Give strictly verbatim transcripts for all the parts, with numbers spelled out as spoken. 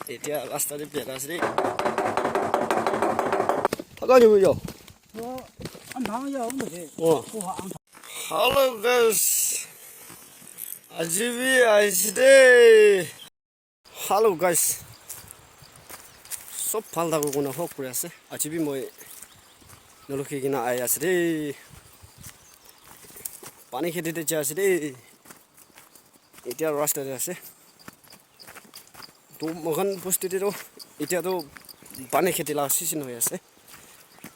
Etia rasta te birai ase de. Thaka ni yo. Oh. Hello guys. Aji bi aise de. Hello guys. Sob bhal thakok koina hope kuri ase. Aji bi moi nalukhi kena ahi ase de. Pani kheti te jai ase de. Etia rasta te ase. To moikhan bosti te to etia to pani kheti la season hoi ase.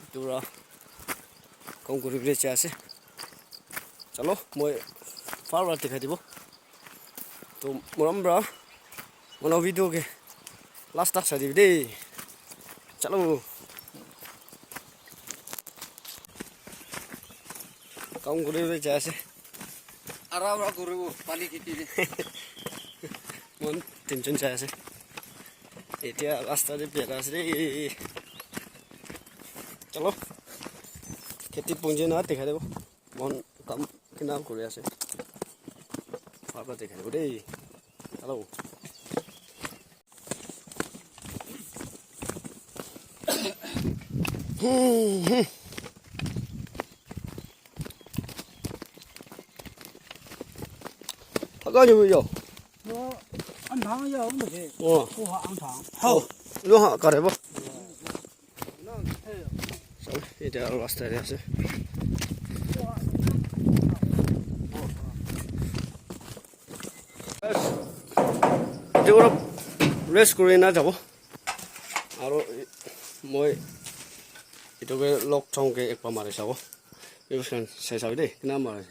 Etu para kam kuri bole jai ase. Chalo, moi far para dikhai dibo. To morom para mano video ke last tak sai dibi de. Chalo. Kam kuri bole jai ase. Ara ara kuribo pani kheti de. Mon tinjon jai ase. Etia rasta te birai ase de. Chalo. Kheti punje na dikhai dibo. Mon kam kina kuri ase. Bhal para dikhai dibo de. Hello. Thaka ni yo. Yo, an thang ya, um de. Oh. Ko ha an thang. Hao. Lo ha kare bo. Sabe, etia rasta te ase. Etia olop rest kuri na jabo. Aro moi etu ke log thong ke ekbar mari sabo. Views khan sai sabi de, kina mare.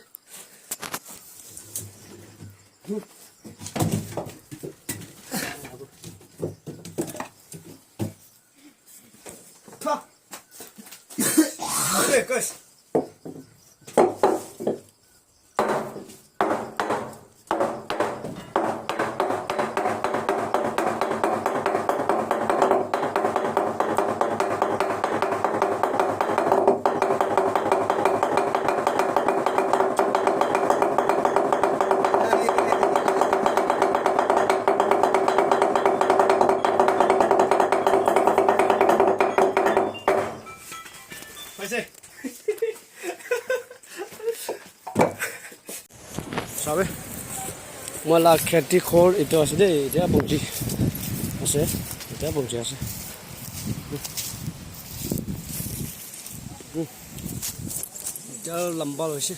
Sabe? Moi la kheti ghor etu ase de, etia bungji ase, etia bungji ase. Etia lamba hoise,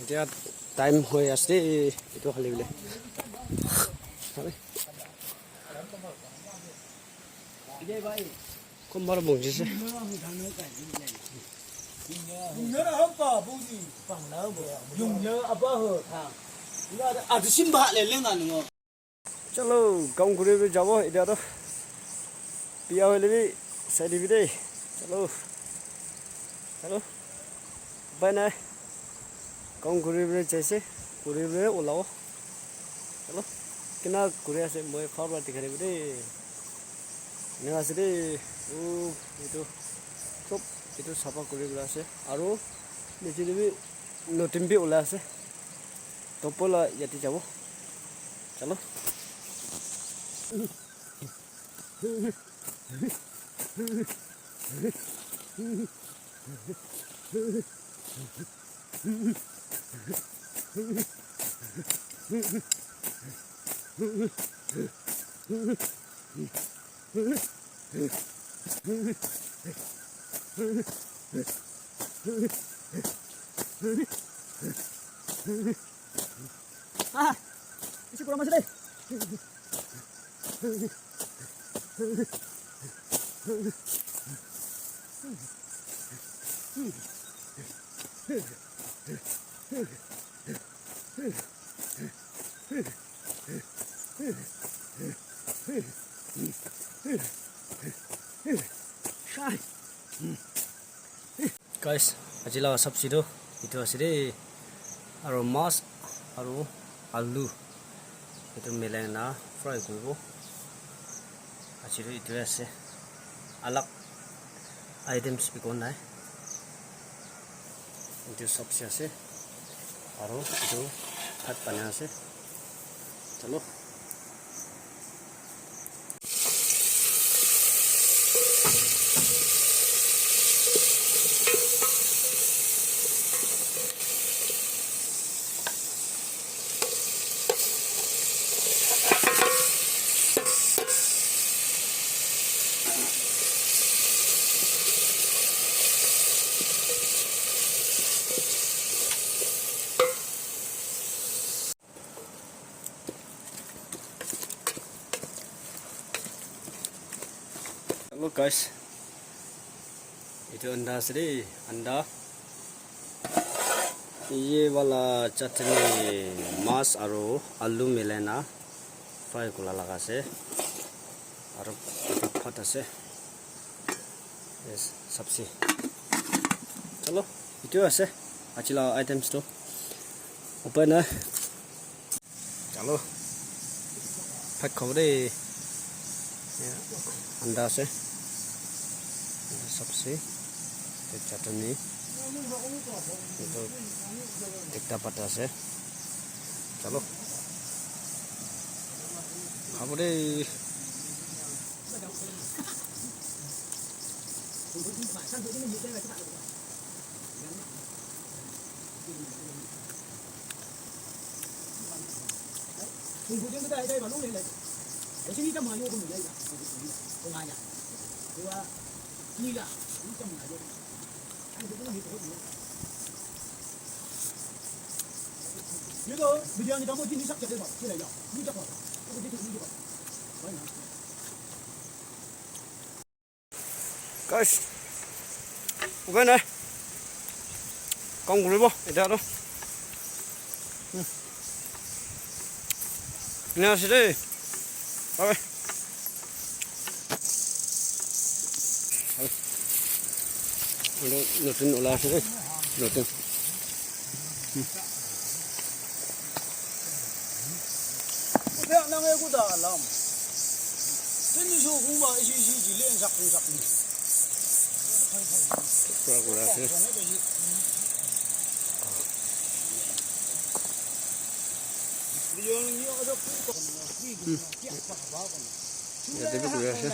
etia time hoi ase de, etu khali bole. Sabe? Kumba para bungji ase. Chalo, kam kuri bole jabo etia to. Biya hoile bi sai dibi de. Chalo. Chalo. Upai nai. Kam kuri bole jaise, kuri bole ulabo. Chalo, kina kuri ase, moi far para dikhai dibo de. Ena ase de, oh, etu sob etu sapha kuri bole ase. Aro niche te bi notin bi ulai ase. Topo la yate jabo. Chalo. Ah, isi kurang masih deh. Shai. Guys, aji laga sabji tu etu ase de, aro mas aro alu etu milai na fry kuribo. Aji tu etu ase, alag items ekon nai. Etu sabji ase aro etu bhat bana ase. Chalo. Hello guys, etu anda ase de, anda. Ye wala chutney, mas aru alu milai na fry kura laga ase. Aru bhat ase. Yes, sabzi. Chalo, etu ase aji laga items tu. Upai nai. Chalo, bhat khabo de. Anda ase. Sabzi. Etu chutney. Etu tekta pata ase. Chalo, khabo de. Guys, upai nai. Kam kuribo, etia aru. Hmm. Ena ase de. Bye bye. Aru notun ola ase de. Notun. Pura kura ase. Yate bi kuri ase.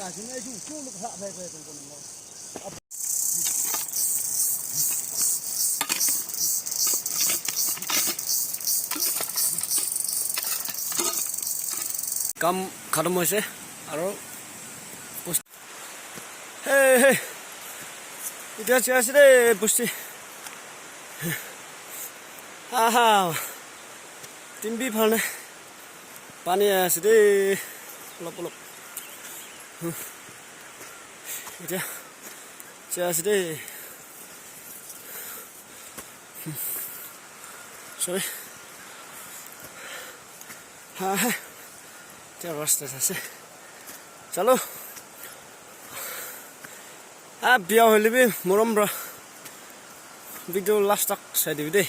Kam khatam hoise, aro bus-, hey, hey, etia jai ase de bosti. Aha, timbi phane pani ase de, olop olop. Etia jai ase de. Sorry. Ha, ha. Etia rasta ase. Chalo. Ah, bia hoile bi morom pra video last tak sai dibi de.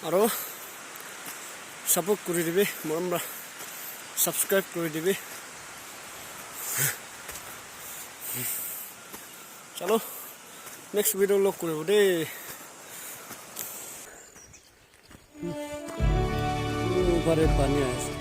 Aro support kuri dibi, morom pra subscribe kuri dibi. Chalo, next video log kuribo de. Bare pani ase.